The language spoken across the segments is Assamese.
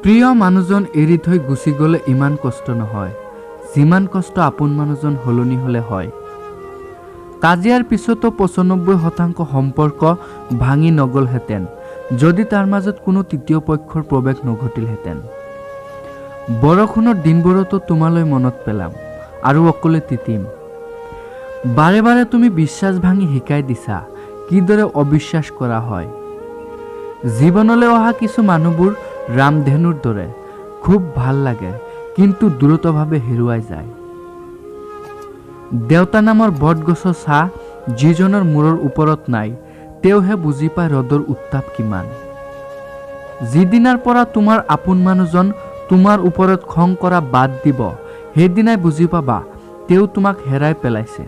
প্ৰিয় মানুহজন এৰি থৈ গুচি গ'লে ইমান কষ্ট নহয়, যিমান কষ্ট আপোন মানুহজন সলনি হ'লে হয়। কাজিয়াৰ পিছতো 95% সম্পৰ্ক ভাঙি নগ'লহেঁতেন যদি তাৰ মাজত কোনো তৃতীয় পক্ষৰ প্ৰৱেশ নঘটিলহেঁতেন। বৰষুণৰ দিনবোৰতো তোমালৈ মনত পেলাম আৰু অকলে তিতিম। বাৰে বাৰে তুমি বিশ্বাস ভাঙি শিকাই দিছা কিদৰে অবিশ্বাস কৰা হয়। জীৱনলৈ অহা কিছু মানুহবোৰ ৰামধেনুৰ দৰে, খুব ভাল লাগে কিন্তু দ্ৰুতভাৱে হেৰুৱাই যায়। দেউতা নামৰ বটগছৰ ছাঁ যিজনৰ মূৰৰ ওপৰত নাই, তেওঁহে বুজি পায় ৰ'দৰ উত্তাপ কিমান। যিদিনাৰ পৰা তোমাৰ আপোন মানুহজন তোমাৰ ওপৰত খং কৰা বাদ দিব, সেইদিনাই বুজি পাবা তেওঁ তোমাক হেৰাই পেলাইছে।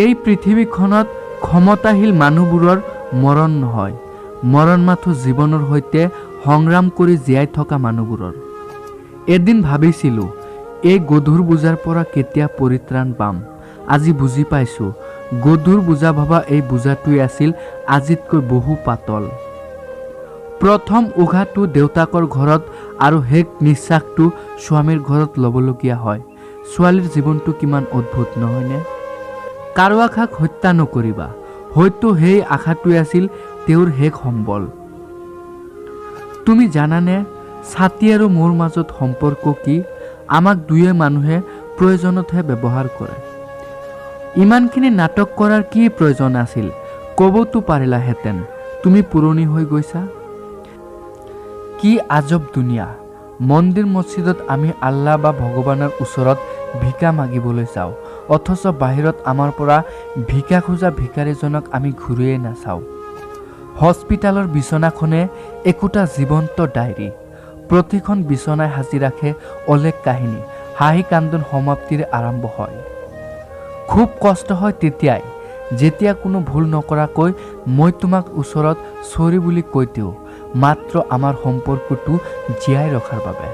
এই পৃথিৱীখনত ক্ষমতাশীল মানুহবোৰৰ মৰণ নহয়, মৰণ মাথো জীৱনৰ সৈতে সংগ্ৰাম কৰি জীয়াই থকা মানুহবোৰৰ। এদিন ভাবিছিলোঁ এই গধুৰ বোজাৰ পৰা কেতিয়া পৰিত্ৰাণ পাম, আজি বুজি পাইছোঁ গধুৰ বোজা ভবা এই বোজাটোৱে আছিল আজিতকৈ বহু পাতল। প্ৰথম উশাহটো দেউতাকৰ ঘৰত আৰু শেষ নিশ্বাসটো স্বামীৰ ঘৰত ল'বলগীয়া হয়। ছোৱালীৰ জীৱনটো কিমান অদ্ভুত নহয়নে? কাৰো আশাক হত্যা নকৰিবা, হয়তো সেই আশাটোৱে আছিল তেওঁৰ শেষ সম্বল। তুমি জানানে ছাতি আৰু মোৰ মাজত সম্পৰ্ক কি? আমাক দুয়ে মানুহে প্ৰয়োজনতহে ব্যৱহাৰ কৰে। ইমানখিনি নাটক কৰাৰ কি প্ৰয়োজন আছিল? ক'বতো পাৰিলাহেঁতেন তুমি পুৰণি হৈ গৈছা। কি আজব দুনিয়া! মন্দিৰ মছজিদত আমি আল্লাহ বা ভগৱানৰ ওচৰত ভিক্ষা মাগিবলৈ যাওঁ, অথচ বাহিৰত আমাৰ পৰা ভিক্ষা খোজা ভিখাৰীজনক আমি ঘূৰিয়েই নাচাওঁ। হস্পিতালৰ বিচনাখনে একোটা জীৱন্ত ডায়েৰী। প্ৰতিখন বিচনাই সাজি ৰাখে অলেখ কাহিনী। হাঁহি কান্দোন সমাপ্তিৰে আৰম্ভ হয়। খুব কষ্ট হয় তেতিয়াই যেতিয়া কোনো ভুল নকৰাকৈ মই তোমাক ওচৰত চৰি বুলি কৈ দিওঁ, মাত্ৰ আমাৰ সম্পৰ্কটো জীয়াই ৰখাৰ বাবে।